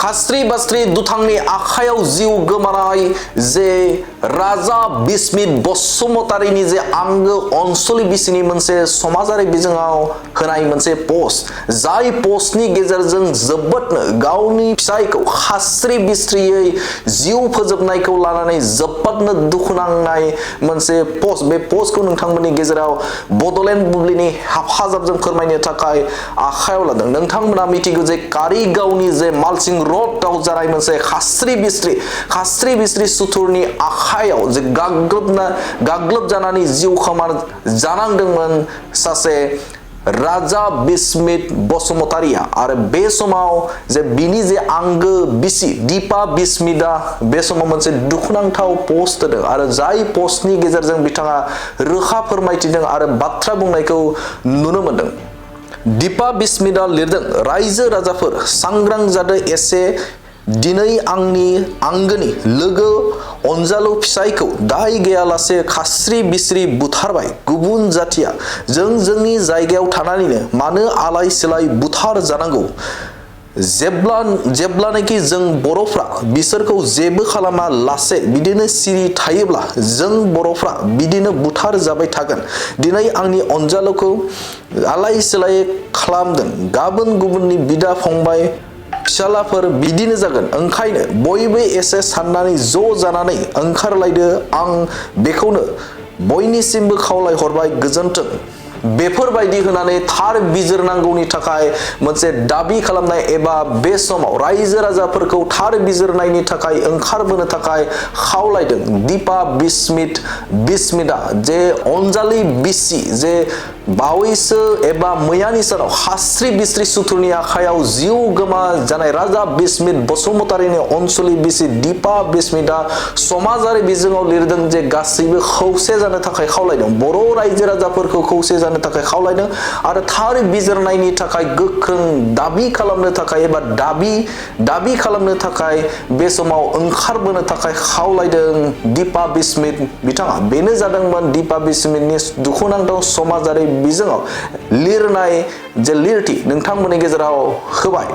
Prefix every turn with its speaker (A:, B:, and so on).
A: खास्रि बास्रि दुथांनि आखायाव जिउ गोमानाय जे राजा बिस्मित बसुमतारीनि जे आंगो अनसुलि बिसिनि मोनसे समाजारि बिजोङाव होनाय मोनसे पस्ट जाय पस्टनि गेजेरजों जोबोदनो गावनि फिसायखौ खास्रि बिस्रियै जिउ फोजोबनायखौ लानानै जोबोदनो दुखु नांनाय मोनसे पस्ट बे पस्टखौ नोंथांमोननि गेजेराव बडलेण्ड बुब्लिनि हेफाजाबजों फोरमायनो थाखाय आखायाव लादों। नोंथांमोना मिथिगौ जे कारिगावनि जे मालसिं रडआव जानाय मोनसे खास्रि बिस्रि सुथुरनि आखायाव जे गाग्लोब जानानै जिउ खोमा जानांदोंमोन सासे राजा बिस्मित बसुमतारीया आरो बे समाव जे बिनि जे आंगो बिसि दीपा बिस्मितआ बे समाव मोनसे दुखुनांथाव पोस्ट होदों आरो जाय पोस्टनि गेजेरजों बिथाङा रोखा फोरमायथिदों आरो बाथ्रा बुंनायखौ नुनो मोनदों। दीपा बिस्मितआ लिरदों, रायजो राजाफोर सांग्रां जादो एसे, दिनै आंनि आंगोनि लोगो अनजालु फिसायखौ दाय गैयालासे खास्रि बिस्रि बुथारबाय गुबुन जाथिया। जों जोंनि जायगायाव थानानैनो मानो आलाय सिलाय बुथार जानांगौ? जेब्लानाखि जों बर'फ्रा बिसोरखौ जेबो खालामा लासे बिदिनो सिरि थायोब्ला जों बर'फ्रा बिदिनो बुथार जाबाय थागोन। दिनै आंनि अनजालुखौ आलाय सिलाय खालामदों, गाबोन गुबुननि बिदा फंबाय फिसालाफोर बिदिनो जागोन। ओंखायनो बयबो एसे साननानै ज' जानानै ओंखारलायदो। आं बेखौनो बयनिसिमबो खावलायहरबाय, गोजोन्थों। बेफोरबायदि होनानै थार बिजिरनांगौनि थाखाय मोनसे दाबि खालामनाय एबा बे समाव रायजो राजाफोरखौ थार बिजिरनायनि थाखाय ओंखारबोनो थाखाय खावलायदों। दीपा बिस्मितआ जे अनजालि बिसि जे बावैसो एबा मैयानि सानाव खास्रि बिस्रि सुथुरनि आखायाव जिउ गोमा जानाय राजा बिस्मित बसुमतारीनि अनसुलि बिसि दीपा बिस्मितआ समाजारि बिजोङाव लिरदों जे गासैबो खौसे जानो थाखाय खावलायदों, बर' रायजो राजाफोरखौ खौसे जानो थाखाय खावलायदों आरो थार बिजिरनायनि थाखाय गोख्रों दाबि खालामनो थाखाय एबा दाबि खालामनो थाखाय बे समाव ओंखारबोनो थाखाय खावलायदों दीपा बिस्मित बिथाङा। बेनो जादोंमोन दीपा बिस्मितनि दुखुनांथाव समाजारि बिजोङाव लिरनाय जे लिरथि नोंथांमोननि गेजेराव होबाय।